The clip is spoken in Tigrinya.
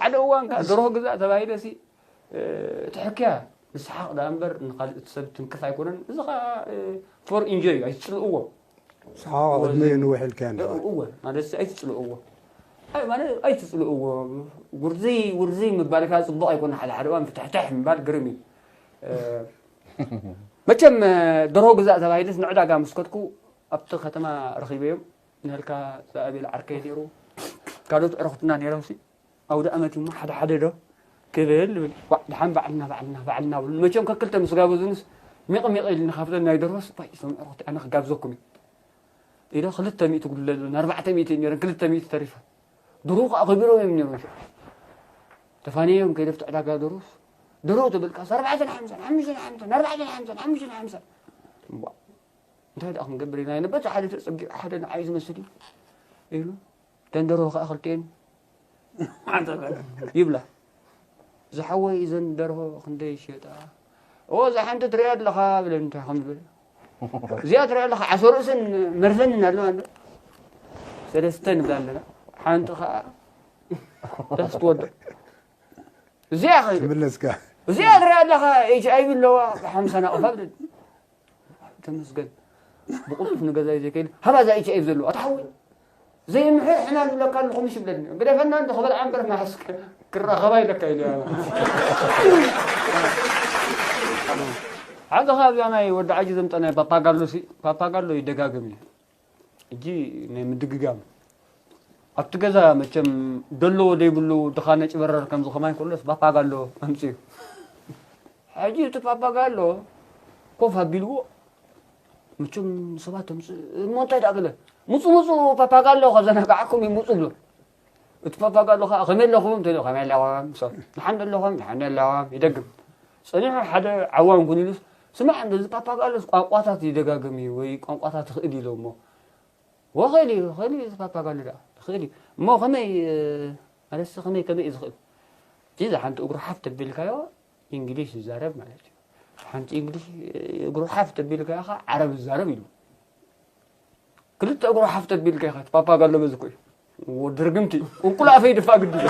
ሓደ እዋን ከዓ ደርሆ ግዛእ ተባሂለ ሲ፣ እ፣ እቲ ሕክያ ንስሓቕ ደኣ እምበር ንኻልእ እቲ ሰብ ትንክፍ ኣይኮነን። እዚ ኸዓ፣ እ፣ for enjoy ኣይትጽልእዎ። ሰሓቕ ቅድሚ ንውሕ ኢልካ እንዳ እወ፣ ማለት ሲ ኣይትጽልእዎ። ኣይ፣ ማለት ኣይትጽልእዎ። ውርዝይ፣ ውርዝይ ምባል ከዓ ጽቡቕ ኣይኮነ። ሓደ ሓደ እዋን ፍትሕትሕ ምባል ግርም እዩ። እ፣ መቸም፣ እ፣ ደርሆ ግዛእ ተባሂለስ ንዕዳጋ ምስ ከድኩ ኣብቲ ከተማ ረኺበዮም። ንህልካ ዝኣቤል ዓርከይ ነይሩ። ካልኦት ዕረኽትና ነይሮም ሲ። ኣውደ ኣመት እዩ እሞ ሓደ ሓደ ዶ ክብል ልብል። ዋዕ፣ ደሓን ባዕልና፣ ባዕልና፣ ባዕልና ብሉ። መቸም ከክልተ ምስ ጋበዙንስ ሚቕ ሚቕ ኢልና ካብተን ናይ ደርሆስ፣ "ዋይ፣ እዞም ዕረኽቲ ኣነ ክጋብዘኩም እዩ" ኢለ፣ ክልተ ሚእቲ ጉድለ ኣለኒ፣ ኣርባዕተ ሚእቲ እዩ ነይረን፣ ክልተ ሚእቲ ተሪፈ። ደርሆ ከዓ ከቢሮም እዮም ነይሮም። ተፋንዮም ከይደ ኣብቲ ዕዳጋ ደርሆስ፣ ደርሆ ተበልካስ ኣርባዕተን ሓምሳን፣ ሓሙሽተን ሓምሳን፣ ኣርባዕተን ሓምሳን፣ ሓሙሽተን ሓምሳን። ዋዕ፣ እንታይ ደኣ ክንገብር ኢና? በቲ ሓደ ተጸጊዑ ሓደ ንዓይ ዝመስል እዩ ኢሉ፣ እተን ደርሆ ከዓ ክልቲኤን ይብላ። ዝሓወይ፣ እዘን ደርሆ ክንደይ ይሸጣ? "ኦ፣ እዛ ሓንቲ ትሪኣ ኣለኻ" ብለኒ፣ እንታይ ከም ዝብል። "እዚኣ ትሪኣ ኣለኻ፣ ዓሶ ርእስን መርዘንን ኣለዋ ኣሎ። ሰለስተ ንብላ ኣለና። ሓንቲ ከዓ ዳስ ትወድቕ። እዚኣ ኸ-" ትምለስካ እዚኣ ትሪኣ ኣለኻ፣ ኤች ኣይ ቪ ኣለዋ፣ ሓምሳ ናቕፋ" ብለኒ። ተመስገን። ብቕልጡፍ ንገዛይ ዘይከይድ፣ "ሃባ እዛ ኤች ኣይ ቪ ዘለዋ፣ ኣታ ሓወይ፣ ዘይምሕር ሕማም ይብለካ ኣለኹ ምሽ" ይብለኒ። ግደፈና እንዶ ክበልዓ እምበር ማሕስክ ክራኸባ ኢለካ ኢሉ። ሓንቲ ኸዓ እዚኣ ናይ ወዲ ዓጂ ዘምጠናይ ፓፓጋሎ ሲ፣ ፓፓጋሎ ይደጋግም እዩ። ሕጂ ናይ ምድግጋም። ኣብቲ ገዛ መቸም ደለዎ ደይብሉ ድኻ ነጭበረር ከምዚ ከማይ ከሎስ ፓፓጋሎ ኣምፅኡ። ሕጂ እቲ ፓፓጋሎ ኮፍ ኣቢልዎ፣ መቸም ሰባት ተምፅእ፣ "እሞ እንታይ ደኣ?" ገለ፣ "ምፁ፣ ምፁ፣ ፓፓጋሎ ከዘናግዓኩም እዩ፣ ምፁ" ብሎ። እቲ ፓፓጋሎ ከዓ፣ "ከመይ ኣለኹም?" እንተኢሉ፣ "ከመይ ኣለኹም?" ሰብ፣ "ደሓን ዶ ኣለኹም?" "ደሓን ኣለኹም" ይደግም። ጸኒሑ ሓደ ዓዋን ኩን ኢሉስ፣ "ስማዕ፣ እንደዚ ፓፓጋሎስ ቋንቋታት ይደጋግም እዩ ወይ ቋንቋታት ይኽእል" ኢሎ እሞ፣ "ወ፣ ኽእል እዩ፣ ኽእል እዩ፣ እዚ ፓፓጋሎ ደኣ ኽእል እዩ። እሞ ከመይ፣ እ፣ ማለትሲ ከመይ፣ ከመይ እዩ ዝኽእል?" እቲ እዛ ሓንቲ እግሩ ሓፍ ተቢልካዮ፣ እንግሊሽ ይዛረብ ማለት እዩ። ሓንቲ እንግሊሽ፣ እ፣ እግሩ ሓፍ ተቢልካዮ ኸዓ ዓረብ ይዛረብ ኢሉ። ክልተ እግሩ ሓፍ ተቢልካ ኢኻ፣ እቲ ፓፓጋሎ በዚ እኮ እዩ። ወዲ ርግምቲ፣ ቁልቁል ኣፈይ ድፋእ ግዲ እዩ።